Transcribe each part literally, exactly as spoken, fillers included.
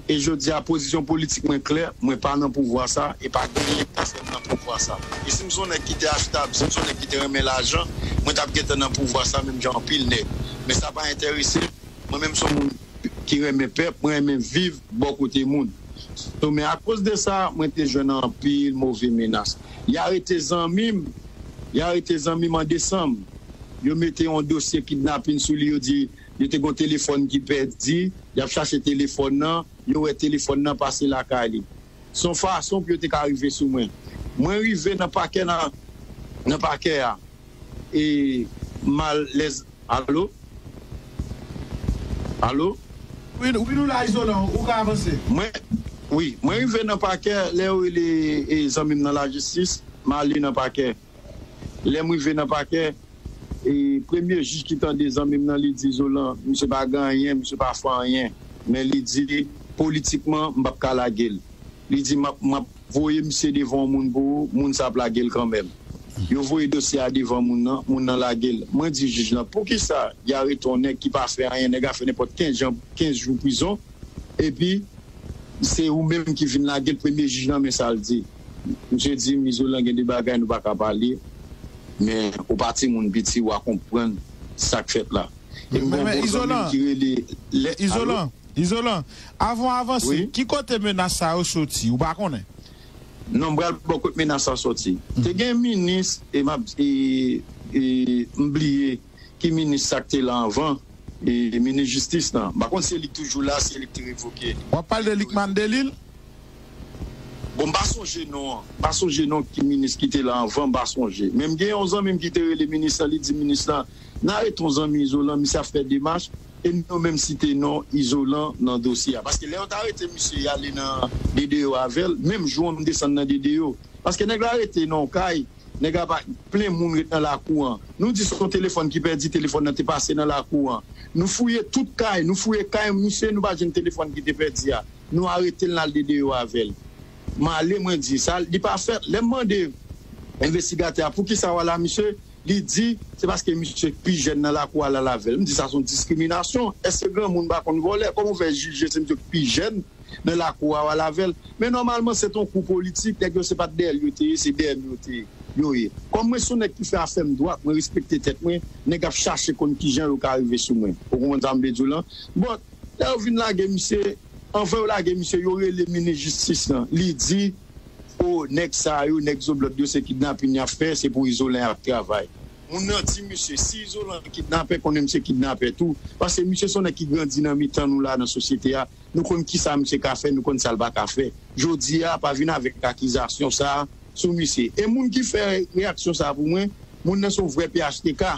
E jodi a, pozisyon politik mwen klè, mwen pa nan pouvwa sa, e pa genyen ki fè m nan pouvwa sa. E si m se yon nèg ki te achtab, si m se yon nèg ki te renmen lajan, mwen t ap gentan nan pouvwa sa menm jan anpil nèg. Men sa pa enterese m. Mwen menm se yon moun ki renmen pèp, mwen renmen viv bò kote moun. So, men akoz de sa, mwen te jwenn anpil move menas. Y arete zanmi m, y arete zanmi m an desanm. Yo mete yon dosye kidnapin sou li, yo di yo te gen yon telefòn ki pèdi, y ap chache telefòn nan, yo wè telefòn nan pase lakay li. Se yon fason pou yo te ka rive sou mwen. Mwen rive nan pakè nan, nan pakè a. E malèz, alo? Alo? Wi, wi, nou la, Izolan, ou ka avanse. Mwen, wi, mwen rive nan pakè, lè yo rele e, zanmi m nan lajistis, m ale nan pakè. Lè m rive nan pakè, e premye jij ki tande zanmi m nan, li di, Izolan, misye pa gen anyen, misye pa fè anyen. Men li di, politikman, m p ap ka lage l. Li di, m ap, m ap voye misye devan yon moun pou ou, moun sa ap lage l kanmenm. Yo voye dosye a devan moun nan, moun nan lage l. Mwen di jij lan, poukisa y arete yon nèg ki pa fè anyen, nèg la fè nenpòt kenz jan, kenz jou prizon, epi se ou menm ki vin lage l, premye jij lan, men sa l di. Misye di m, Izolan, gen de bagay nou pa ka pale, men ou pa timoun piti, w a konprann sa k fèt la. E m gen yon bon zanmi m ki rele. Izolan, Izolan, avan w avanse, ki kote menas sa yo soti? Ou pa konnen? Non, m pral bò kot menas sa soti. Te gen minis, e m ap, e, e, m bliye ki minis sa k te la anvan, e, minis jistis lan. M pa konn si se li k toujou la, si se li k te revoke. W ap pale de Lucmane Delille? Bon, m pa sonje non an. M pa sonje non ki minis ki te la anvan, m pa sonje. Men m gen yon zanmi m ki te rele minis lan, li di minis lan, n arete yon zanmi Izolan, misye ap fè demach, e nou menm site non Izolan nan dosye a. Paske lè yo t arete misye, y ale nan D D O avè l, menm jou an m desann nan D D O. Paske nèg la rete nan yon kay, nèg la pa, plen moun ret nan lakou an. Nou di se yon telefòn ki pèdi, telefòn nan te pase nan lakou an. Nou fouye tout kay, nou fouye kay misye, nou pa jwenn telefòn ki te pèdi a. Nou arete l, n al D D O avè l. M ale, mwen di, sa, li pa fèt. Lè m mande envestigatè a poukisa w al a misye, li di, se paske misye k pi jèn nan lakou a l al avè l. M di, sa se yon diskriminasyon. Èske granmoun pa konn vòlè? Kòman w fè jije se misye k pi jèn nan lakou a w al avè l? Men nòmalman, se t on kou politik, nèg yo se pa t dèyè l yo te ye, se dèyè m yo te ye, yo ye. Kòm mwen se yon nèg ki fè afè m dwat, mwen respekte tèt mwen, nèg ap chache konn kijan yo ka rive sou mwen. Ou konprann sa m vle di w lan? Bon, lè yo vin lage misye, anvan yo lage misye, yo rele minis jistis lan. Li di, o, nèg sa yo, nèg Zoblòd yo, se kidnapin y ap fè, se pou Izolan y ap travay. Moun nan di misye, si Izolan kidnapè, konnen misye kidnapè tou. Paske misye se yon nèg ki grandi nan mitan nou la, nan sosyete a. Nou konn kisa misye ka fè, nou konn sa l pa ka fè. Jodi a, pa vin avèk akizasyon sa a sou misye. E moun ki fè reyaksyon sa a pou mwen, moun nan se yon vrè P H T K.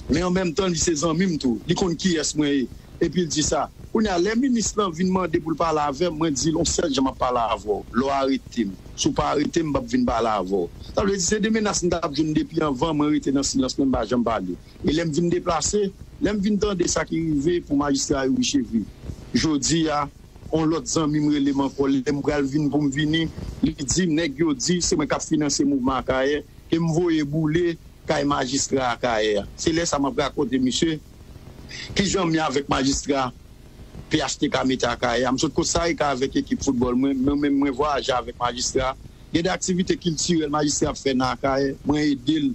Men an menm tan, li se zanmi m tou. Li konn kiyès mwen ye. Epi l di sa. Kounye a, lè minis lan vin mande pou l pale avè m, mwen di l, yon sèl jan m ap pale avè w. Lè w arete m. Si w pa arete m, m p ap vin pale avè w. Sa vle di, se de menas m t ap jwenn depi anvan, mwen rete nan silans mwen, m pa janm pale. E lè m vin deplase, lè m vin tande sa ki rive pou majistra Youri Chevry, jodi a, yon lòt zanmi m rele m ankò, lè m pral vin pou m vini, li di m, nèg yo di se mwen k ap finanse mouvman Akayè, ke m voye boule kay majistra Akayè a. Se lè sa m ap rakonte misye kijan m ye avèk majistra P H T K mete Akayè a. M sot Kostarika avèk ekip foutbòl mwen, mwen menm mwen vwayaje avèk majistra. Gen de aktivite kiltirèl majistra ap fè nan Akayè, mwen ede l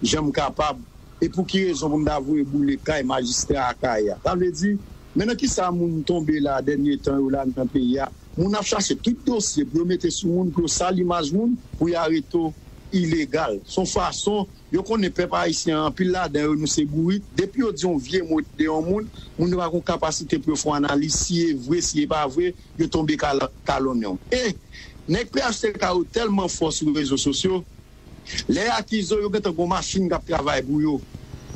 jan m kapab. E pou ki rezon pou m ta voye boule kay majistra Akayè a? Sa vle di, men nan kisa moun tonbe la dènye tan yo la nan peyi a? Moun ap chache tout dosye pou yo mete sou moun, pou yo sal imaj moun, pou yo arete w ilegal. Se yon fason, yo konnen pèp ayisyen an, anpil ladan yo, nou se bourik. Depi yo di yon vye mo de yon moun, moun yo pa gen kapasite pou yo fè yon analiz, si e vre, si e pa vre, yo tonbe kal-, kalonnen w. E nèg P H T K yo tèlman fò sou rezo sosyo, lè y akize w, yo gentan gen yon machin k ap travay pou yo.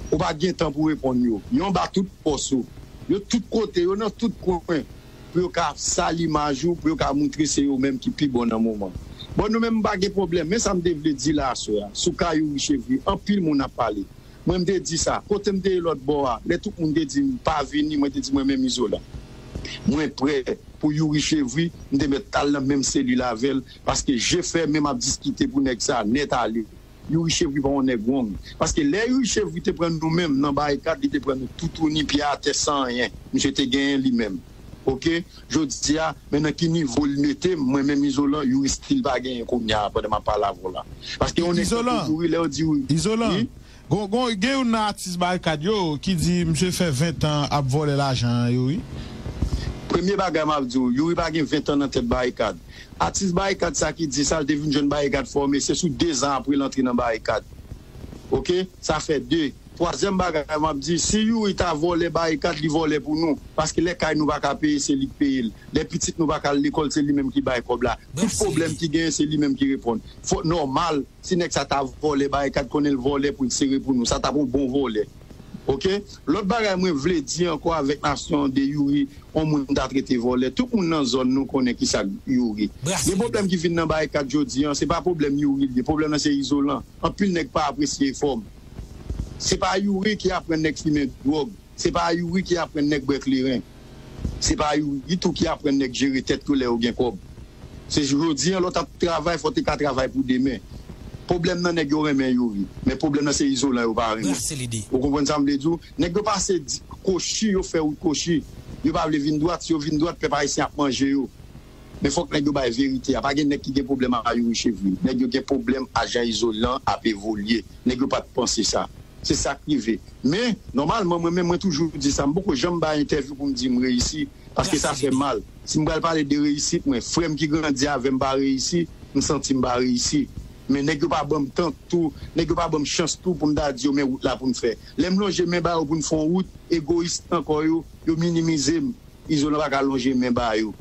Ou pa gen tan pou reponn yo. Yo anba tout pòs ou. Yo tout kote, yo nan tout kwen. Pou yo ka sal imaj ou, pou yo ka moutre se yo menm ki pi bon nan moman. Bon, nou menm, m pa gen pwoblèm. Men sa m te vle di la aswè a, sou ka Youri Chevry, anpil moun ap pale. Mwen, m te di sa. Kote m te ye lòt bò a, lè tout moun te di m pa vini, mwen te di mwen menm Izolan, mwen prè pou Youri Chevry, m te mèt al nan menm selil avè l, paske je fèmen m ap diskite pou nèg sa nèt ale. Youri Chevry pa yon nèg wrong. Paske lè Youri Chevry te pran nou menm nan barikad, li te pran nou toutouni, pye atè, san anyen. Misye te genyen li menm. Oke, jodi a, men nan ki nivo l mete m, mwen menm Izolan, Youri still pa genyen kounye a pandan m ap pale avè w la. Paske yon nèg tankou Youri, lè yo di Youri. Izolan, gon, gon, gen youn nan atis Barikad yo ki di misye fè ven tan ap vòlè lajan an, Youri. Premye bagay m ap di w, Youri pa gen ven tan nan tèt Barikad. Atis Barikad sa ki di sa, l te vin jwenn Barikad fòme, se sou de zan apre l antre nan Barikad. Oke? Sa fè de. Twazyèm bagay m ap di, si Youri ta vòlè Barikad, li vòlè pou nou. Paske lè kay nou pa ka peye, se li k peye l. Lè pitit nou pa ka al lekòl, se li menm ki bay kòb la. Tout pwoblèm ki genyen, se li menm ki reponn. Fòk nòmal, si nèg sa ta vòlè Barikad, konnen l vòlè pou l sere pou nou. Sa t ap yon bon vòlè. Oke? Lòt bagay mwen vle di ankò avèk nasyon de Youri, yon moun ta trete vòlè. Tout moun nan zòn nou konnen kisa k Youri. Gen pwoblèm ki vin nan Barikad jodi a, se pa pwoblèm Youri l ye. Pwoblèm nan se Izolan. Anpil nèg pa apresye efò m. Se pa Youri ki aprann nèg fimen dwòg. Se pa Youri ki aprann nèg bwè kleren. Se pa Youri tou ki aprann nèg jere tèt yo lè yo gen kòb. Se jodi an lè w t ap travay, fò w te ka travay pou demen. Pwoblèm nan nèg yo renmen Youri, men pwoblèm nan se Izolan yo pa renmen. Ou konprann sa m vle di w? Nèg yo pase di, kochi, yo fè wout kochi. Yo pa vle vin dwat, si yo vin dwat, pèp ayisyen ap manje yo. Men fòk nèg yo bay verite a. Pa gen nèg ki gen pwoblèm a Youri Chevry. Nèg yo gen pwoblèm a jan Izolan ap evolye. Nèg yo pa t panse sa. Se sa k rive. Men, nòmalman, mwen menm, mwen toujou di sa. M poko janm bay entèvyou pou m di m reyisi. Paske sa fè mal. Si m pral pale de reyisit mwen, frè m ki grandi avè m pa reyisi, m santi m pa reyisi. Men nèg yo pa ban m tan tou, nèg yo pa ban m chans tou pou m ta di yo men wout la pou n fè. Lè m lonje men ba yo pou n fè yon wout, egoyis nan kò yo, yo minimize m. Izolan pa ka lonje men ba yo.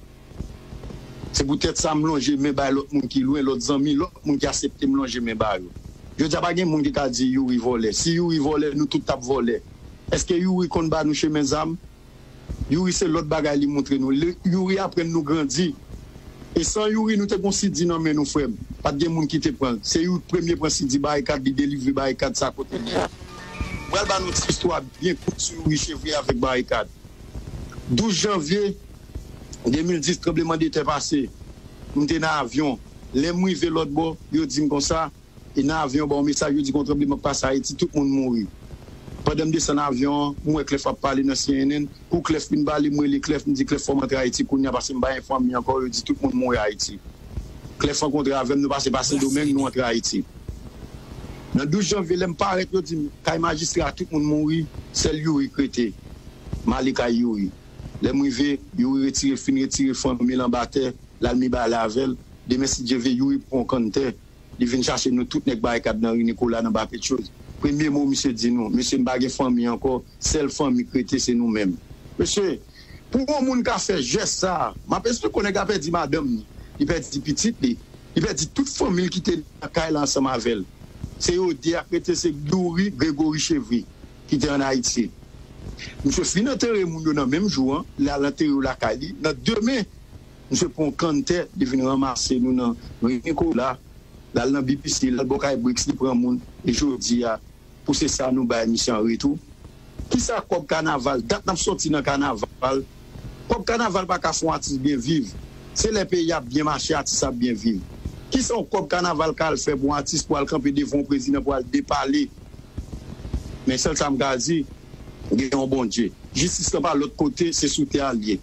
Se poutèt sa m lonje men bay lòt moun ki lwen, lòt zanmi, lòt moun ki aksepte m lonje men ba yo. Jodi a pa gen moun ki ka di Youri vòlè. Si Youri vòlè, nou tout t ap vòlè. Èske Youri konn ba nou chemen zam? Youri se lòt bagay li montre nou. Youri aprann nou grandi. E san Youri, nou te gon sidi nan men nou, frè m. Pa t gen moun ki te pran l. Se Youri k premye pran sidi Barikad, li delivre Barikad sa kote l ye. M pral ba nou ti istwa byen kout sou Youri Chevry avèk Barikad. Douz janvye de mil dis, tranblemanntè pase. M te nan avyon. Lè m rive lòt bò, yo di m konsa, e nan avyon, ba w mesaj, yo di gon tranbleman k pase Ayiti, tout moun mouri. Pandan m desann avyon an, m wè Clef ap pale nan C N N. Kou Clef fin pale, m rele Clef, m di Clef, fò m antre Ayiti kounye a, paske m pa gen fanmi ankò, yo di tout moun mouri Ayiti. Clef rankontre avè m, nou pase pa Sendomeng, nou antre Ayiti. Nan douz janvye, lè m parèt, yo di m, kay majistra a, tout moun mouri, sèl Youri k rete. M ale kay Youri. Lè m rive, Youri retire, fin retire fanmi l anba tè, l al mibalè avè l. Demen, si Dye vle, Youri pran yon kann tè. Li vin chache nou tout nèg Barikad nan ri Nikola nan Bapetyoz. Premye mo misye di nou, mesye, m pa gen fanmi ankò, sèl fanmi k rete se nou menm. Mesye, pou yon moun ka fè jès sa a, m ap esplike w, nèg la pèdi madanm li, li pèdi pitit li, li pèdi tout fanmi l ki te nan kay la ansanm avè l. Se yo de a k rete, se Youri, Gregory Chevry ki te ann Ayiti. Misye fin antere moun yo nan menm jou an, li al antere yo lakay li. Nan demen, misye pran yon kann tè, li vin ranmase nou nan ri Nikola, l al nan B B C, l al bò kay Brix, li pran moun, e jodi a, pou se sa nou bay misye an retou. Kisa kòb kanaval, dat n ap sòti nan kanaval, kòb kanaval pa ka fè yon atis byen viv. Se lè peyi ap byen mache, atis ap byen viv. Kisa yon kòb kanaval ka al fè pou yon atis pou al kanpe devan yon prezidan pou al depale? Men sèl sa m ka di, gen yon Bondye. Jistis lan pa lòt kote, se sou tè a l ye.